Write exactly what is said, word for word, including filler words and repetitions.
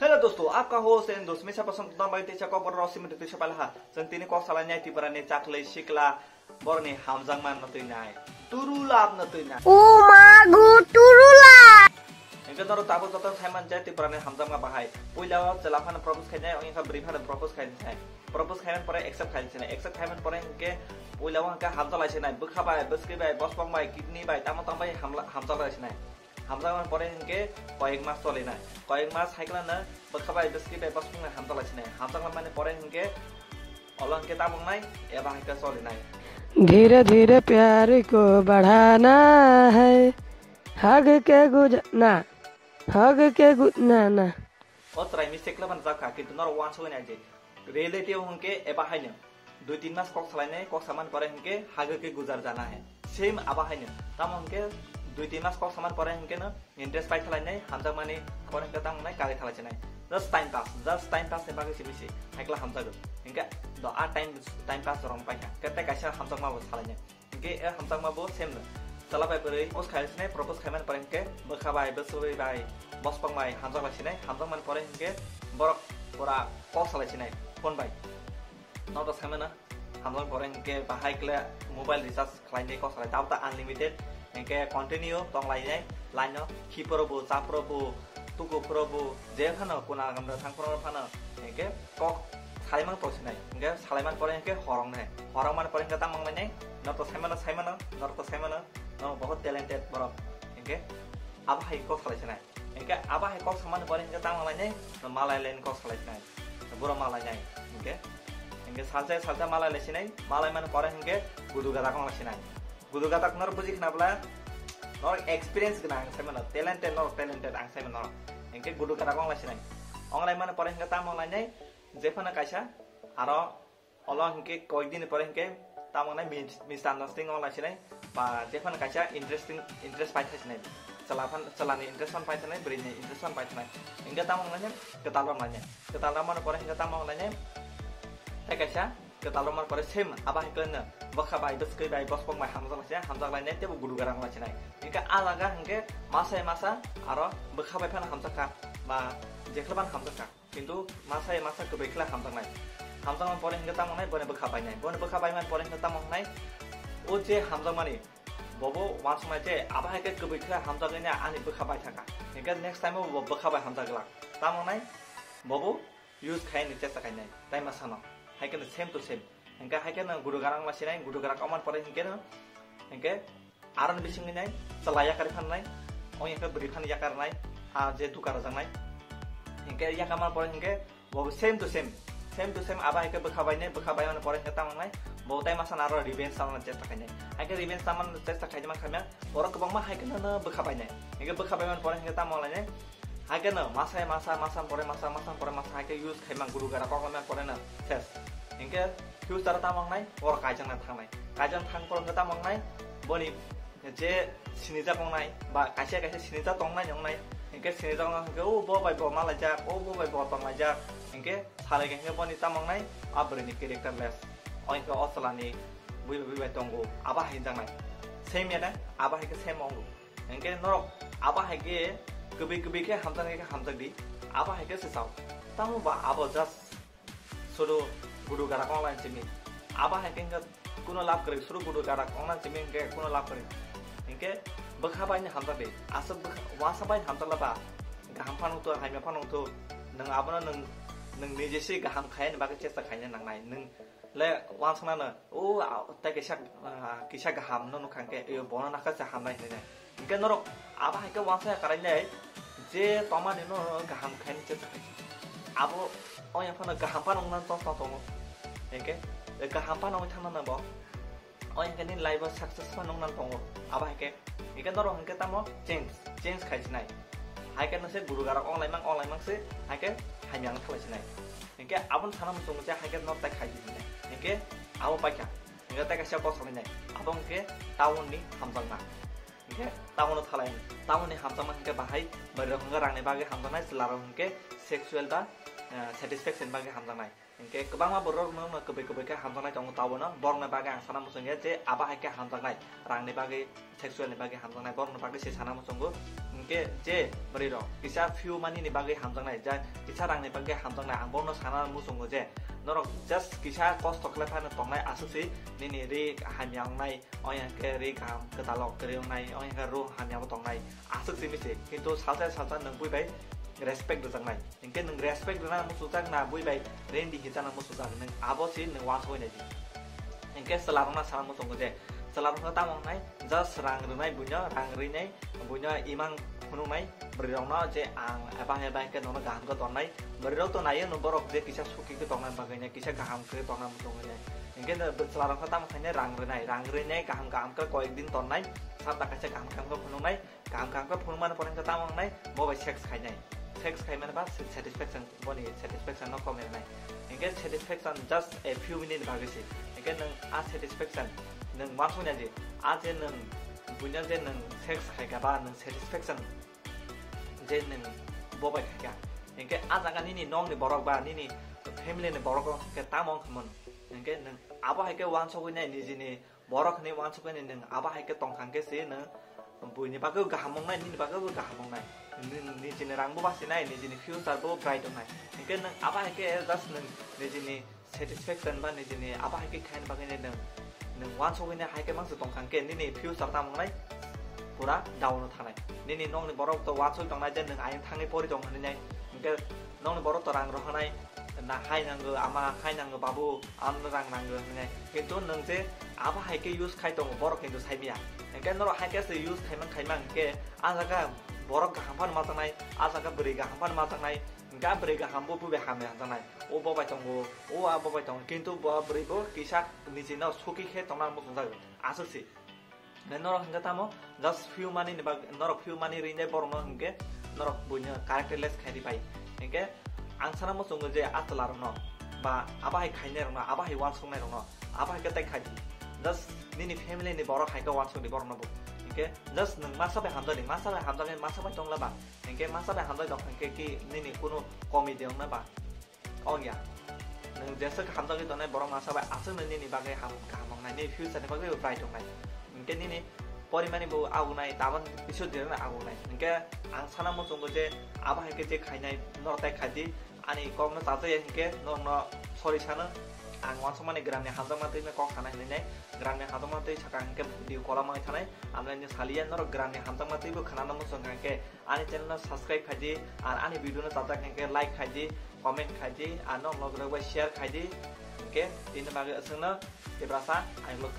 Hello dosto, आपका host and दोस्त, मैं सपा संतुदम भाई तेचा को बरो रौसी में तेचा पहला। संग तीनी को साला न्याय तिबरा ने चाकले शिकला, बरो ने हमजंग मान न तुई नाय। तुरु लाभ न तुई नाय। ओ मागो तुरु लाभ। Engke noro tabuk joto saiman je Tripura ni hamjakma bahai. Puila o chwla phano propose khainai, ongya khe bwrwi phano propose khainai. Propose khaiman pore accept khainai. Accept khaiman pore hinkhe puila o hinkhe hamjak lai sinai. Bwkha bai, bwskwi bai, bospong bai, kidney bai, tamo tamo bai hamla-, hamjak lai sinai. Hamjakman pore hinkhe koyek mas choli nai. Koyek mas hai kwlano bwkha bai, bwskwi bai, bospong bai hamjak lai sinai. Hamjak lai mani pore hinkhe olo hinkhe tamo wngnai, eba hinkhe choli nai. धीरे धीरे प्यार को बढ़ाना है, हग के गुज-, ना, हग के गु-, ना, ना। O chwrai mistake khlaiban jakha, kintu norok uansugwi nai je. Reality o hwnkhe eba haino. Dui tin mas kok salainai, kok saman pore hwnkhe hagwi khe gujar jana hai. Same aba haino. Tamo hwnkhe dui tin mas kok saman pore hwnkhe no interest pai thalainai, hamjakmani pore hwnkhe tamo nai kagwi thalaisinai. Just time pass, just time pass ni bagwi simi si. Haikla hamjago. Hwnkhe do a time, time pass rong paikha. Kete kaisa hamjakma bo salainai. Hwnkhe e hamjakma bo same no. Chwla bai bwrwi post khai sinai, propose khaimani pore hwnkhe bwkha bai, bwswrwi bai, bospang bai hamjak lai sinai, hamjakmani pore hwnkhe borok pura kok salai sinai phone bai. Noto saimano hamjakmani pore hwnkhe bahai kle mobile recharge khlainai kok salai, tabuk ta unlimited hwnkhe continue tong lainai line no, khiporo bo, chapro bo, tuku phuro bo, je phano kuna gamra thang phuro phano hwnkhe kok salaimang to sinai, hwnkhe salaiman pore hwnkhe horong nai, horong man pore hwnkhe tamo wngnai, norok to saimano, saimano, norok to saimano, norok bahut talented borok, hwnkhe abo hai kok salai sinai, hwnkhe abo hai kok samani pore hwnkhe tamo wngnai, malai line kok salai sinai, buro malai nai, hwnkhe, hwnkhe salsa salsa malai lai sinai, malai man pore hwnkhe gudu gada kong lai sinai. Gudu gatak nor buji khna bwla, nor experience gwnang ang sai mano, talented nor talented ang sai mano. Hwnkhe gudu gatak ong lai sinai. Ong lai mano pore hwnkhe tamo ong lai nai, jephano kaisa aro olo hwnkhe koik din pore hwnkhe tamo nai mis-, misunderstanding ong lai sinai, ba jephano kaisa interesting, interest pai thai sinai. Chwla phan, chwlani interest phan pai thai nai, bwrwini interest phan pai thai nai. Hwnkhe tamo ong lai nai, kwtal rom lai nai. Kwtal rom mano pore hwnkhe tamo ong lai nai, tei kaisa kwtal romar pore same abo hai khe no bwkha bai, bwskwi bai, bospong bai hamjak lai se, hamjak lai nai teibo gudu garang lai se nai. Hingke a jaga hingke masa masa aro bwkha bai phano hamjak kha, ba jekhla phano hamjak kha. Kintu masa masa kwbwi khe hamjak nai. Hamjak man pore hingke tamo nai, boni bwkha bai nai. Boni bwkha bai man pore hingke tamo nai, o je hamjak mani, bobo wansuk nai je abo hai khe kwbwi khe hamjak nai ani bwkha bai thaka. Hingke next time o bo bwkha bai hamjak glak. Tamo nai, bobo use khai ni chesta khai nai, tai ma sano. Hai khe same to same. Hingke hai khe no gudu garang ma sinai, gudu garang oman pore hingke no, hingke aron bising nai, chala yakar phan nai, ong yakar bwrwi phan yakar nai, ha je duka rajak nai. Hingke yakar man pore hingke bo same to same, same to same abo hai khe bwkha bai nai, bwkha bai man pore hingke tamo nai, bo tai ma sano aro revenge tamo chesta khai nai. Hai khe revenge tamo chesta khai ma khamya, oro kwbangma hai khe no bwkha bai nai. Hingke bwkha bai man pore hingke tamo lai nai. Hai khe no masa masa, masa pore masa, masa pore masa hai khe use khai man gudu gara kok lamya pore no ses. Hingke future tamo nai, oro kaijang na thang nai. Kaijang thang pore hingke tamo nai, boni je sinijak ong nai, ba kaisa kaisa sinijak tong nai ong nai. Hingke sinijak ong nai hingke, o bo bai bo ma laijak, o bo bai bo tong laijak. Hingke salai hingke boni tamo nai, a bwrwi ni character less. Ong khe o chwla ni bui bai bui bai tongo, abo hai hinjak nai. Same ya na, abo hai khe same ong. Hingke norok abo hai khe kwbwi kwbwi khe hamjak khe hamjak di. Abo hai khe se sao. Tamo ba abo just sudu gudu gara kong lai simi. Abo hai khe kuno lab kwrwi, sudu gudu gara kong lai simi hingke kuno lab kwrwi. Hingke bwkha bai ni hamjak di. Aswk bwkha, wasa bai hamjak la ba. Gaham phano to, hamya phano to. Nwng abono nwng, nwng nije se gaham khaina bagwi chesta khaina nangnai. Nwng le wansukna no, o, a, tei kisa, a, kisa gaham no nukha hingke, e, bono nakha se hamnai hinwi nai. Hingke norok abo hai khe wansaya karai nai, je tongmani no gaham khaini chesta khai. Abo oya phano gaham phano wngna chos tong tongo. Hingke, e, gaham phano wngwi thangna nang bo. Oya hingke nini life o success phano wngna tongo. Abo hai khe, hingke norok hingke tamo change, change khai sinai. Hai khe no se gudu garok ong lai mang, ong lai mang se, hai khe hamya wng thalai sinai. Hingke aboni sana muchungo je hai khe nor tai khai di hinai. Hingke abo paikha. Hingke tai kaisa kok salai nai. Abo hingke town ni hamjakma. Hingke town o thalai ni. Town ni hamjakma hingke bahai bwrwi rok hingke rang ni bagwi hamjaknai, chwla rok hingke sexual ba, eh, satisfaction bagwi hamjaknai. Hingke kwbangma borok no, no kwbwi kwbwi khe hamjaknai tongo town o. Borok ni bagwi ang sana muchung ya je abo hai khe hamjaknai. Rang ni bagwi, sexual ni bagwi hamjaknai. Borok ni bagwi se sana muchungo. Hingke je bwrwi rok kisa few money ni bagwi hamjaknai, ja kisa rang ni bagwi hamjaknai, ang bono sana muchungo je norok just kisa kosto khlai phano tongnai aswk se nini ri hamya wngnai, ongya khe ri kaham kwtal rok kwrwi wngnai, ongya khe rung hamya bo tongnai aswk se misi, kintu salsa salsa nwng bui bai respect rwjaknai. Hingke nwng respect rwna muchungjak na bui bai rendi hinjana muchungjak, nwng abo se nwng wansugwi nai di. Hingke chwla rokno sana muchungo je chwla rokno tamo wngnai, just rang rwnai buino, rang rwnai buino imang phunuknai bwrwi rokno je ang eba eba hingke nono kaham khe tonnai. Bwrwi rok to naio no borok je kisa suki khe tongna bagwi nai, kisa kaham khe tongna muchungo nai. Hingke chwla rokno tamo khainai rang rwnai, rang rwnai kaham kaham khe koyek din tonnai, sapta kaisa kaham kaham khe phunuknai. Kaham kaham khe phunukmani pore hwnkhe tamo wngnai, bo bai sex khainai. Sex khaimani ba se-, satisfaction, boni satisfaction no kome rwnai. Hingke satisfaction just a few minute bagwi se. Hingke nwng a satisfaction nwng wansukya je, a je nwng buino je nwng sex khaikha ba nwng satisfaction je nwng bo bai khaikha. Hingke a jaga nini nokni borok ba nini family ni borok hingke tamo wngkha mano. Hingke nwng abo hai khe wansugwi nai nijini borok hinwi wansukmani nwng abo hai khe tongkha hwnkhe se nwng buini bagwi kaham wngnai, nini bagwi bo kaham wngnai. Nwng nijini rang bo bachinai, nijini future bo bright wngnai. Hwnkhe nwng abo hai khe just nwng nijini satisfaction ba nijini abo hai khe khaina bagwi nwng, nwng wansugwi nai hai khe mangsa tongkha hwnkhe nini future tamo wngnai pura down o thanai. Nini nokni borok to wansugwi tongnai je nwng ayang thangwi pori tong hinwi nai. Hwnkhe nokni borok to rang rohornai, na hai nango, ama hai nango, babu, ano rang nango hinwi. Kintu nwng je abo hai khe use khai tongo, borok kintu sai maya. Hingke norok hai khe se use khaimang khaimang hingke a jaga borok kaham phano majaknai, a jaga bwrwi kaham phano majaknai, hingke a bwrwi kaham bo bube hamya hamjaknai. O bo bai tongo, o a bo bai tongo, kintu bo bwrwi bo kisa niji no suki khe tongna muchungjak aswk se. Norok hingke tamo just few money ni bag, norok few money rinai borok no hingke norok buino characterless khai di pai. Hingke ang sana muchungo je a chwla rok no ba abo hai khainai rok no, abo hai wansuknai rok no, abo hai khe tai khai di. Just nini family ni borok hai khe wansuk di borok no bo. Hingke just nwng masa bai hamjak di, masa bai hamjak di, masa bai tongla ba. Hingke masa bai hamjak tong hingke ki nini kunu komi de ongna ba. Ongya. Nwng jeswk hamjagwi tongnai borok masa bai aswkno nini bagwi ham-, kaham wngnai, nini future ni bagwi bo bright wngnai. Hwnkhe nini porimani bo agunai, tabon bisu dirano agunai. Hwnkhe ang sana muchungo je abo hai khe je khainai norok tai khaidi, ani kokno chajaya hwnkhe norokno sorry sano. Ang wansukmani gramni hamjakma twi kok sana hinwi nai. Gramni hamjakma twi saka hwnkhe video kola manwi thanai. Amle ni saliya norok gramni hamjakma twi bo khanana muchung hwnkhe ani channel no subscribe khaidi, ar ani video no chajak hwnkhe like khaidi, comment khaidi, ar nok nok rok bai share khaidi. Hwnkhe tini bagwi aswkno Tiprasa, ang vlog